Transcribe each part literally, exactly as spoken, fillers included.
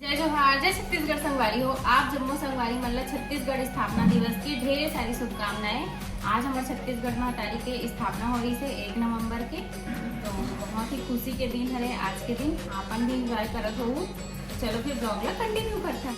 जय जोहार, जय छत्तीसगढ़ संगवारी हो। आप जम्मो संगवारी मन ला छत्तीसगढ़ स्थापना दिवस की ढेर सारी शुभकामनाएं। आज हमर छत्तीसगढ़ महतारी के स्थापना हो रही से एक नवंबर के, तो बहुत ही खुशी के दिन हरे आज के दिन। आपन भी एंजॉय करत हो, चलो फिर ब्लॉग ला कंटिन्यू करथन।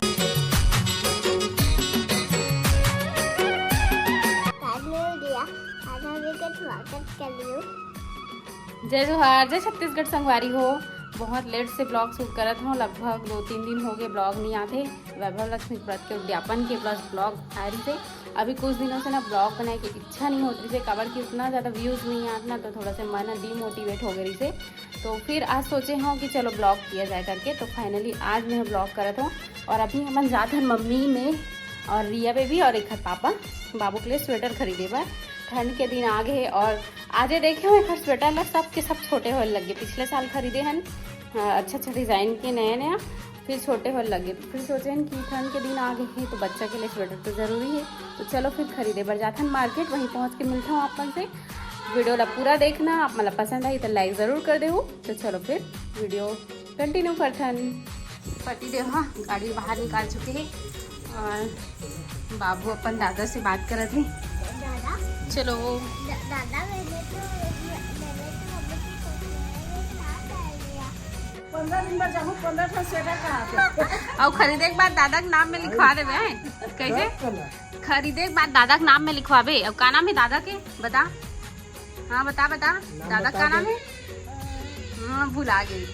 जय जोहार, जय छत्तीसगढ़ संगवारी हो। बहुत लेट से ब्लॉग शूट करत हूँ, लगभग दो तीन दिन हो गए ब्लॉग नहीं आते। वैभव लक्ष्मी व्रत के उद्यापन के प्लस ब्लॉग आ रही थे। अभी कुछ दिनों से ना ब्लॉग बनाए की इच्छा नहीं होती थी, काबर कि उतना ज़्यादा व्यूज़ नहीं आत ना, तो थोड़ा सा मन डिमोटिवेट हो गई से। तो फिर आज सोचे हूँ कि चलो ब्लॉग किया जाए करके, तो फाइनली आज मैं ब्लॉग करत हूँ। और अभी हमन जात हन मम्मी में और रिया बेबी और एक पापा बाबू के लिए स्वेटर खरीदे बर। ठंड के दिन आ गए और आजे देखे हो एक स्वेटर ला सब के सब छोटे होए लग गए। पिछले साल खरीदे हन, हाँ, अच्छा अच्छा डिजाइन के नया नया, फिर छोटे होए लग गए। तो फिर सोचे हन कि ठंड के दिन आ गए हैं तो बच्चा के लिए स्वेटर तो जरूरी है। तो चलो फिर खरीदे बर जाथन मार्केट, वहीं पहुँच के मिलता हूँ आप मन से। वीडियो ला पूरा देखना, आप मन ला पसंद आई तो लाइक जरूर कर देहू। तो चलो फिर वीडियो कंटिन्यू करथन। पति देव ह गाड़ी बाहर निकाल चुके हैं और बाबू अपन दादा से बात करत हे। दादा, चलो। दा-, दादा, मैंने तो, मैंने तो अभी की सोची है, ये क्या कर लिया? पंद्रह दिन बाद जाहूँ, पंद्रह ठन स्वेटर कहा के। अउ खरीदे के बाद दादा के नाम में लिखवा देबे, हैं? कैसे? खरीदे के बाद दादा के नाम में लिखवाबे। अब का नाम है दादा के? बता। हाँ, बता, बता। दादा का नाम है? हाँ, भुला गई।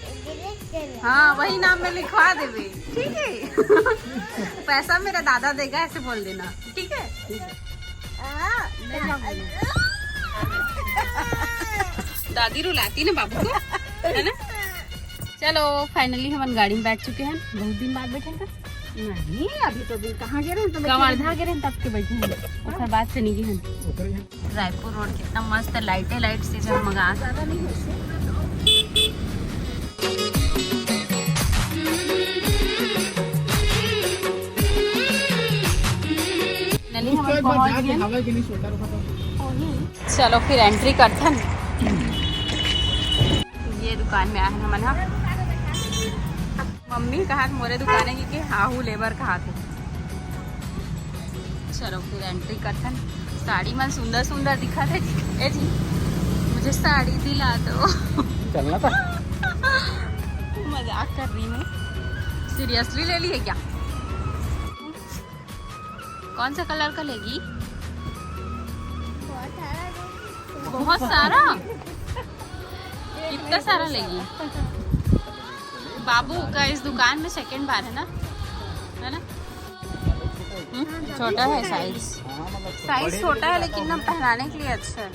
हाँ, वही नाम में लिखवा देबे, ठीक है? पैसा मेरा दादा देगा, ऐसे बोल देना, ठीक है? दादी रुलाती ना बाबू को, है ना? चलो, फाइनली हमन गाड़ी में बैठ चुके हैं। बहुत दिन बाद बैठे हैं। नहीं, अभी तो दिन कहाँ गए रहे, तो कवर्धा गए रहे, तब के बैठे हैं। ओकर बाद चली गई हम। रायपुर रोड कितना मस्त है, लाइटे लाइट से जगमगा। नली हमन पहुंच गए। चलो फिर एंट्री करथन। ये दुकान में आए हैं हमन ह। मम्मी कहा मोरे दुकान है कि, कि हाहू लेबर कहा थे। चलो फिर एंट्री करथन। साड़ी मन सुंदर सुंदर दिखत है। ए जी, मुझे साड़ी दिला दो। चलना था। मजाक कर रही हूँ। सीरियसली ले लिए क्या? कौन सा कलर का लेगी? बहुत सारा। कितना सारा लेगी? बाबू का इस दुकान में सेकंड बार है ना, है ना? हम्म, छोटा है साइज। साइज छोटा है लेकिन ना पहनाने के लिए अच्छा है।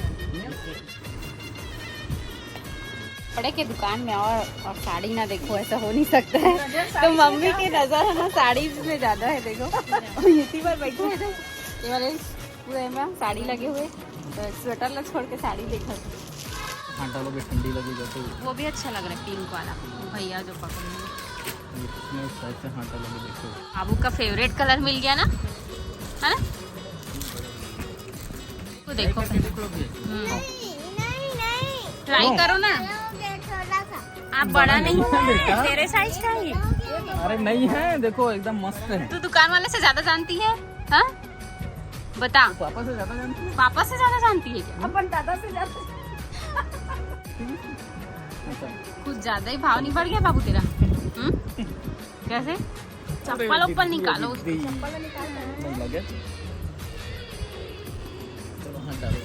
कपड़े के दुकान में और, और साड़ी ना देखो, ऐसा हो नहीं सकता है। तो मम्मी की नजर है ना साड़ी में ज्यादा है। देखो, इसी पर बैठे हैं। ये वाले पूरे में साड़ी लगे हुए, तो स्वेटर ला छोड़ के साड़ी देखो। हाँ, डालो भी, ठंडी लगेगा तो। वो भी अच्छा लग रहा है, पिंक वाला, भैया जो पकड़े हैं। ये इसमें इस side से हाँ, डालो भी, देखो। बाबू का फेवरेट कलर मिल गया ना, है ना? वो देखो, ट्राई करो ना। आप बड़ा नहीं है, तेरे साइज का ही। अरे नहीं है, देखो एकदम मस्त है। तू दुकान वाले से ज्यादा जानती है, हाँ? बता। पापा से ज्यादा जानती है? पापा से ज्यादा जानती है क्या? अपन दादा से ज्यादा। कुछ ज्यादा ही भाव नहीं बढ़ गया बाबू तेरा? हम्म? कैसे? चप्पल ऊपर निकालो। नहीं लगे। चलो, हाँ, डालो।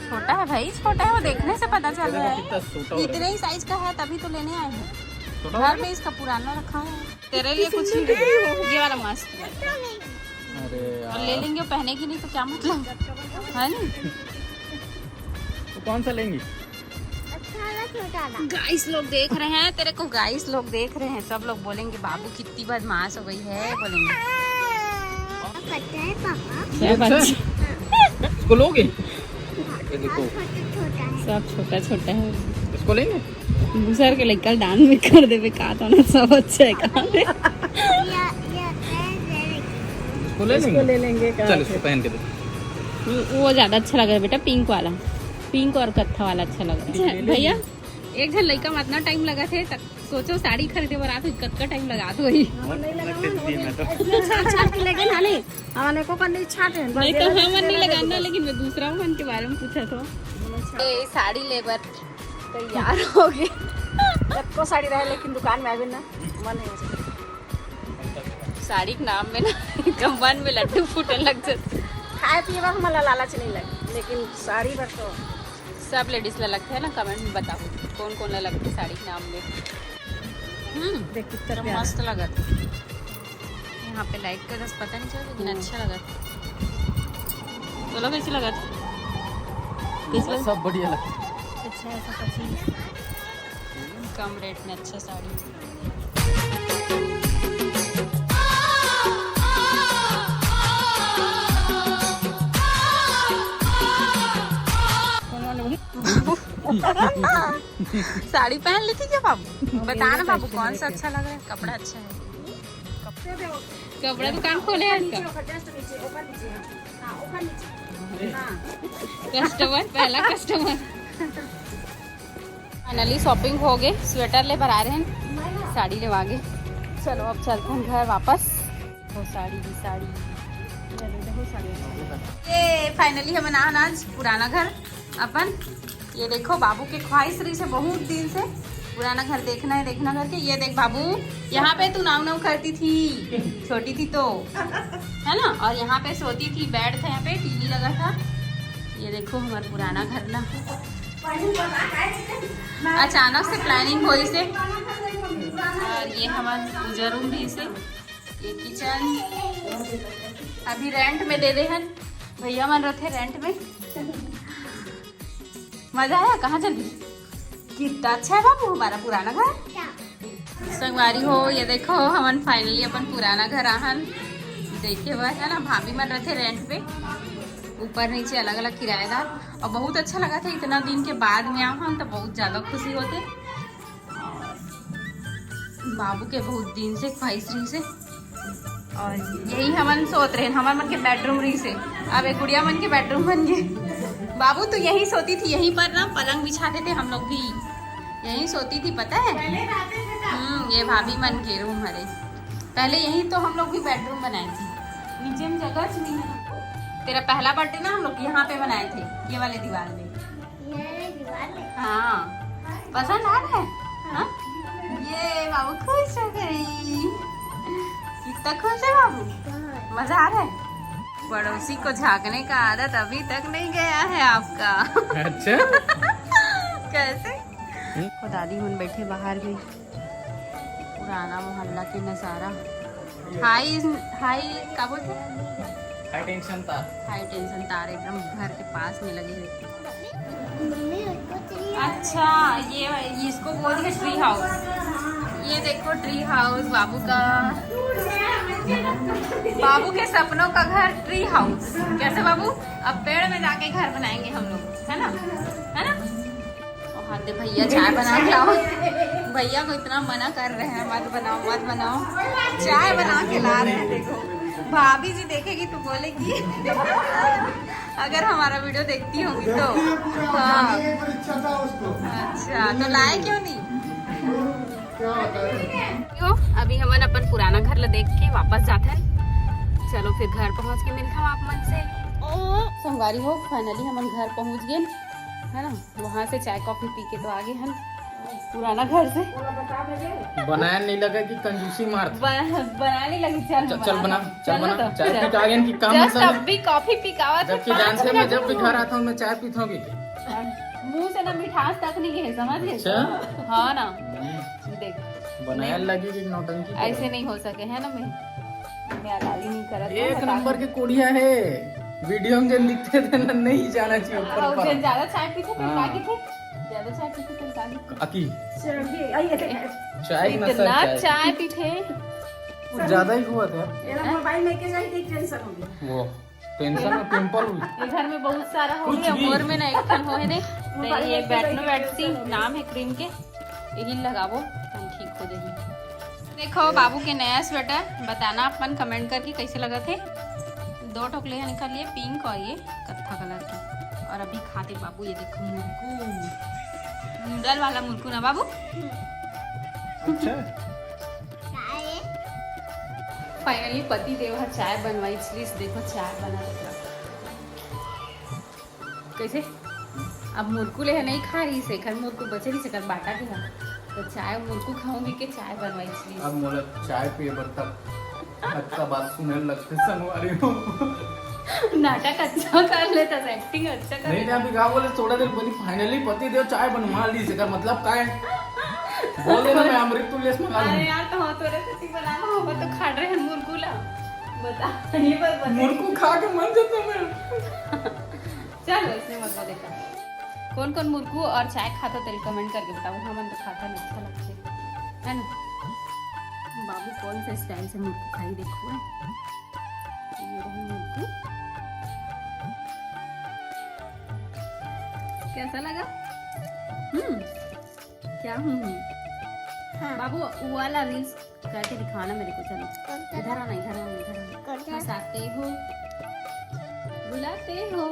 छोटा है भाई, छोटा है, वो देखने से पता चल रहा है। इतने ही साइज का है, तभी तो लेने आए हैं। घर में इसका पुराना रखा है। तेरे लिए कुछ नहीं, ये वाला मस्त है। अरे और ले लेंगे, पहनेगी नहीं तो क्या मतलब, है नहीं? तो कौन सा लेंगी? अच्छा वाला, छोटा वाला। गाइस लोग देख रहे हैं तेरे को, गाइस लोग देख रहे हैं, सब लोग बोलेंगे बाबू कितनी बदमाश हो गई है, बोलेंगे। पता है पापा? क्या बात? इसको लोगे? ये देखो। सब छोटा छोटा है। इसको लेंगे? दूसर के लइका दान में कर देवे का, तो ना सब अच्छा है का। इसको ले लेंगे? ले लेंगे का? चल, इसको पहन के देखो। वो ज्यादा अच्छा लग रहा है बेटा, पिंक वाला, पिंक और कत्था वाला अच्छा लग रहा है। भैया, एक झन लइका में इतना टाइम लगा थे, तक सोचो, साड़ी खरीदे बर आत होही, कतका टाइम लगा दो ही। मत, मत खरीदती मैं तो। इतने छाट छाट के लेके ना, नहीं, हमने को करने छाट है, बस नहीं तो ये हम नहीं लगाना, लेकिन मैं दूसरा मन के बारे में पूछा था। ए, साड़ी ले बर तैयार हो गए। सबको साड़ी रहे, लेकिन दुकान में आवे ना मन है। साड़ी के नाम में ना एकदम मन में लड्डू फूटन लग जाते। खाए पिए बर हमला लालच नहीं लगे, लेकिन साड़ी बर तो सब लेडीज ला लगथे ना। कमेंट में बताओ, कौन कौन ला लगथे साड़ी के नाम में। हम्म, देख कितना एकदम प्यारा। मस्त लगत। यहाँ पे लाइट का बस पता नहीं चला, लेकिन हम्म। अच्छा लगत। चलो, कैसे लगत? कैसे लगत? सब बढ़िया लगता। अच्छा है, सब अच्छी। कम रेट में अच्छा साड़ी। साड़ी पहन ली थी क्या बाबू? बता ना बाबू, कौन सा अच्छा लग रहा है? कपड़ा अच्छा है। कपड़ा दुकान खोले हैं इसका। कस्टमर, पहला कस्टमर। फाइनली शॉपिंग हो गए, स्वेटर ले बर आ रहे हैं, साड़ी लेवा गे। चलो, अब चलते हैं घर वापस। वो साड़ी भी साड़ी, ये फाइनली हमन आन आज पुराना घर अपन। ये देखो, बाबू के ख्वाहिश रही से बहुत दिन से पुराना घर देखना है, देखना करके। ये देख बाबू, यहाँ पे तू नाव नाव करती थी, छोटी थी तो, है ना? और यहाँ पे सोती थी, बेड था, यहाँ पे टीवी लगा था। ये देखो, हमारा पुराना घर ना, अचानक से प्लानिंग हुई से। और ये हमारा पूजा रूम भी से, ये किचन अभी रेंट में दे दे हन, भैया मन रथे रेंट में। मजा आया? कहाँ चल दी? कितना अच्छा है बाबू हमारा पुराना घर। संगवारी हो, ये देखो, हमन फाइनली अपन पुराना घर आहन देखे बर, है ना। भाभी मन रथे रेंट पे, ऊपर नीचे अलग अलग किराएदार, और बहुत अच्छा लगा था। इतना दिन के बाद में आव हम तो बहुत ज्यादा खुशी होते। बाबू के बहुत दिन से ख्वाहिश रही से, और यही हमन सोत रहे, हमर मन के बेडरूम रही से, अब एक गुड़िया मन के बेडरूम बन गए। बाबू, तू यहीं सोती थी, यहीं पर ना पलंग बिछाते थे हम लोग भी, यहीं सोती थी, पता है? हम्म, ये भाभी मन के रूम हरे। पहले यहीं तो हम लोग भी बेडरूम बनाए थे, नीचे में जगह च नहीं है। तेरा पहला बर्थडे ना हम लोग यहाँ पे बनाए थे, ये वाले दीवार में। ये दीवार में। हाँ, पसंद आ रहा है? हाँ? ये बाबू खुश हो गई। कितना खुश है बाबू? बहुत। मजा आ रहा है? पड़ोसी को झांकने का आदत अभी तक नहीं गया है आपका। अच्छा? कैसे? हम्म। वो दादी मन बैठे बाहर में, पुराना मोहल्ला के नजारा। हाई, हाई का बोलते हैं? हाई टेंशन तार। हाई टेंशन तार एकदम घर के पास में लगे हुए। अच्छा, ये, ये इसको बोलते हैं ट्री हाउस। ये देखो ट्री हाउस बाबू का, बाबू के सपनों का घर ट्री हाउस। कैसे बाबू? अब पेड़ में जाके घर बनाएंगे हम लोग, है ना? है ना? और हाथ दे भैया, चाय बना के लाओ। भैया को इतना मना कर रहे हैं, मत बनाओ, मत बनाओ, चाय बना के ला रहे हैं। देखो, भाभी जी देखेगी तो बोलेगी, अगर हमारा वीडियो देखती होंगी तो। हाँ। अच्छा, तो लाए क्यों नहीं? हो, अभी हमन अपन पुराना घर ला देख के वापस जाथन। चलो, फिर घर पहुंच के मिलता हूँ आप मन से। संगवारी हो, फाइनली हमन घर पहुंच गए, है ना? वहां से चाय कॉफी पी के तो आ गए हम पुराना घर से। बनाया नहीं लगा कि कंजूसी मार। ब-, बनाने लगी, चल च-, चल बना, चल चल बना, तो, चाय चल। पी के आ गए कि काम जस्ट निकल। अभी कॉफी पी के आवा था, जबकि पाँच जानते हो, मैं मिनट जब भी में। घर आता हूँ, मैं चाय पीता हूँ कि मुंह से ना मिठास तक नहीं है, समझ गए? अच्छा। हाँ ना। हम्म। देख, बनाया नहीं। लगी कि नौटंकी ऐसे करो। नहीं हो सके, है ना? मैं, मैं अलाली नहीं करत हूँ, एक बता नंबर दो। के कोड़िया है। वीडियो में जो लिखते थे ना, नहीं जाना चाहिए ऊपर और पर। जो ज्यादा चाय पीते थे, हाँ। क्या थे? ज्यादा चाय पीते थे, क्या थे? अकी। चलिए, आइए, आइए। चाय की नशा इतना है, चाय। चाय पीते। कुछ ज्यादा ही हुआ था। ये ना मोबाइल में के जाए, एक टेंशन हो गया। वो टेंशन में पिंपल हुई। ये घर में बहुत सारा हो कुछ गया, भी। मोर में ना एक ठन हो है ने। तो ये बैठनो बैठसी नाम है क्रीम के, यही लगाबो, हम ठीक हो जाही। देखो बाबू के नया स्वेटर, बताना आप मन कमेंट करके कैसे लगत है। दो ठोक ले निकाल लिए, पिंक और ये कत्था कलर के। और अभी खाते बाबू, ये देखो मुरकू, नूडल वाला मुरकू ना बाबू। फाइनली पति देव ह चाय बनवाइस लिस। देखो चाय बना रहा। कैसे? अब मुरकू ले ह नहीं खा रही से, घर मुरकू बचे रही से, कर बाटा के ह। तो चाय मुरकू खाऊंगी के चाय बनवाइस लिस। अब मोला चाय पिए बर तक अच्छा बात सुने लगते संगवारी हो। नाटक अच्छा कर लेता, एक्टिंग अच्छा कर नहीं, लेता। अभी का बोले, थोड़ा देर बनी, फाइनली पति देव चाय बनवा लिस, एकर मतलब का है? बोल देना, मैं अमृत तुल्यस मंगा लूं। अरे यार, तो हाँ, तोरे पति बनाना होगा तो खा रहे हैं मुरकू ला। बता, ये बात बता। मुरकू खा के मन जाता मैं। चल, इसने मत देखा। कौन कौन मुरकू और चाय खाता तेल कमेंट करके बताओ। हमन तो खाता नहीं, अच्छा लगता है ना। बाबू कौन से स्टाइल से मुरकू खाई, देखो। ये रही मुरकू। कैसा लगा? हम्म, क्या हूँ, हूँ? हाँ। बाबू, वो वाला रील्स करके दिखाना मेरे को, चलो। कौन सा? इधर आना, इधर आना, इधर आना। कौन सा? हंसाते हो, रुलाते हो,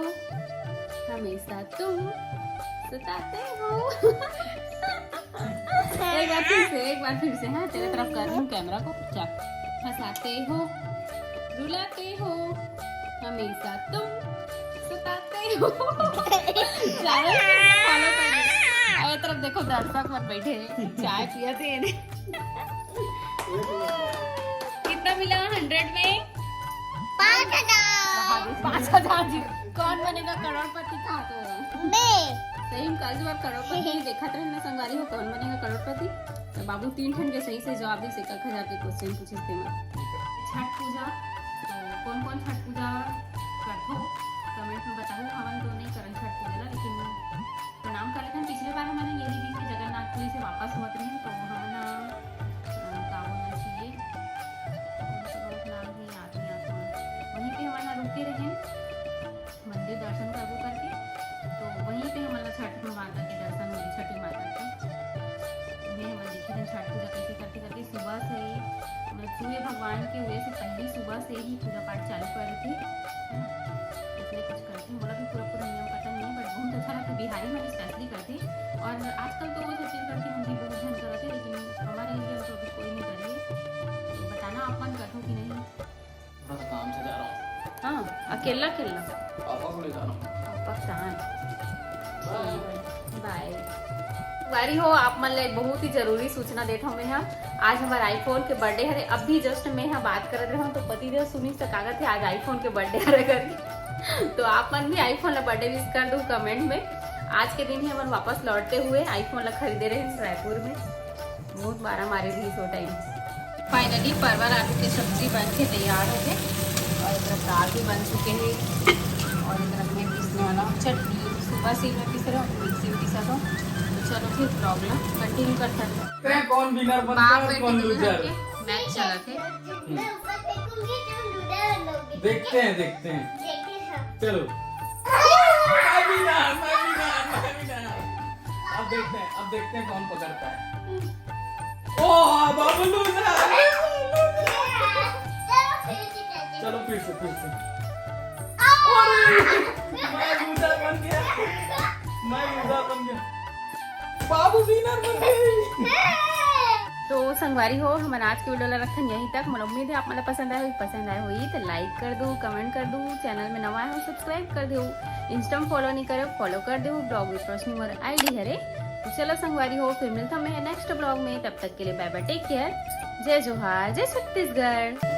हमेशा तुम सताते हो। एक बार फिर से, एक बार फिर से, हाँ, तेरे तरफ कर रही हूँ कैमरा को। चल, हंसाते हो, रुलाते हो, हमेशा तुम सताते हो। चलो, follow कर लो। अब ये तरफ देखो, दर्शक मन बैठे हैं, चाय पिया थे इन्हें। कितना मिला हंड्रेड में? पाँच हजार। पाँच हजार जी। कौन बनेगा करोड़पति? कहा तो है। मैं। सही में कल जो आप करोड़पति देखत रहे ना संगवारी हो, कौन बनेगा करोड़पति? तो बाबू तीन ठन के सही से जवाब दे, एक हजार के क्वेश्चन पूछे थे मैं। छठ पूजा, तो कौन कौन छठ पूजा करथो, कमेंट में बताओ। हमन तो नहीं करन छठ पूजा ला, लेकिन प्रणाम कर लेथन। पिछले बार हमन ये दिन के जगन्नाथपुरी से वापस होत रहे, तो हमन, अ, का बोलना चाहिए, कौन सा नाम है, याद नहीं आता। वहीं पे हमन रुके रहे, मंदिर दर्शन करबो करके, तो वहीं पे हमन ला छठ माता के दर्शन हुए, छठी माता के। उन्हें हमन देखे थे छठ पूजा कैसे करते करके सुबह से, मतलब सूर्य भगवान के उदय से पहली सुबह से ही पूजा पाठ चालू कर देथे। इसलिए कुछ करते हैं, मोला भी पूरा पूरा नियम पता नहीं है, but बहुत अच्छा लगता है। बिहारी मन स्पेशली करते हैं, और आजकल तो वो छत्तीसगढ़ के हम भी बहुत झन करते हैं, लेकिन हमारे एरिया में तो अभी कोई नहीं करे। बताना आप मन करते हो कि नहीं? बस काम से जा रहा हूँ। हाँ, अकेला अकेला। पापा को ले जा रहा हूँ। पापा के साथ। बाय। बाय। संगवारी हो, आप मन ले बहुत ही जरूरी सूचना देत हूँ मैं हा। आज हमारे आईफोन के बर्थडे हरे। अभी जस्ट मैं हा बात करत रहूँ तो पतिदेव सुनील से कागत है आज आईफोन के बर्थडे हरे करके। तो आप मन भी आईफोन ला बर्थडे विश कर दो कमेंट में। आज के दिन ही हमन वापस लौटते हुए आईफोन ला खरीदे रहे रायपुर में। बहुत बारा मारे रही सो टाइम। फाइनली परवल आलू के सब्जी बन के तैयार हो गए और एक तरफ दाल भी बन चुके हैं और एक तरफ में पीसने वाला हूँ चटनी। सुबह से ही मैं पीस रहा हूँ, मिक्सी में पीसा था। तो चलो फिर ब्लॉग ला कंटिन्यू करते हैं। देखते हैं कौन विनर बनता है और कौन लूजर। मैच चला थे। मैं ऊपर फेंकूंगी, तुम लूडो रंगोगे। देखते हैं, देखते हैं। देखते हैं। चलो। मैं विनर, मैं विनर, मैं विनर। अब देखते हैं, अब देखते हैं कौन पकड़ता है। ओ, बाबू लूजर। चलो फिर से, फिर से। अरे, मैं लूजर बन गया। मैं लूजर बन गया। बाबू विनर बन गए। तो संगवारी हो, हमन आज के वीडियो ला रखन यहीं तक। मोला उम्मीद है आप मन ला पसंद आए होही। पसंद आए होही तो लाइक कर दो, कमेंट कर दो, चैनल में नवा आए हो सब्सक्राइब कर दो, इंस्टा में फॉलो नहीं करे फॉलो कर दो, ब्लॉग विथ रोशनी मोर आईडी हरे। तो चलो संगवारी हो, फिर मिलता मैं नेक्स्ट ब्लॉग में, तब तक के लिए बाय बाय, टेक केयर, जय जोहार, जय छत्तीसगढ़।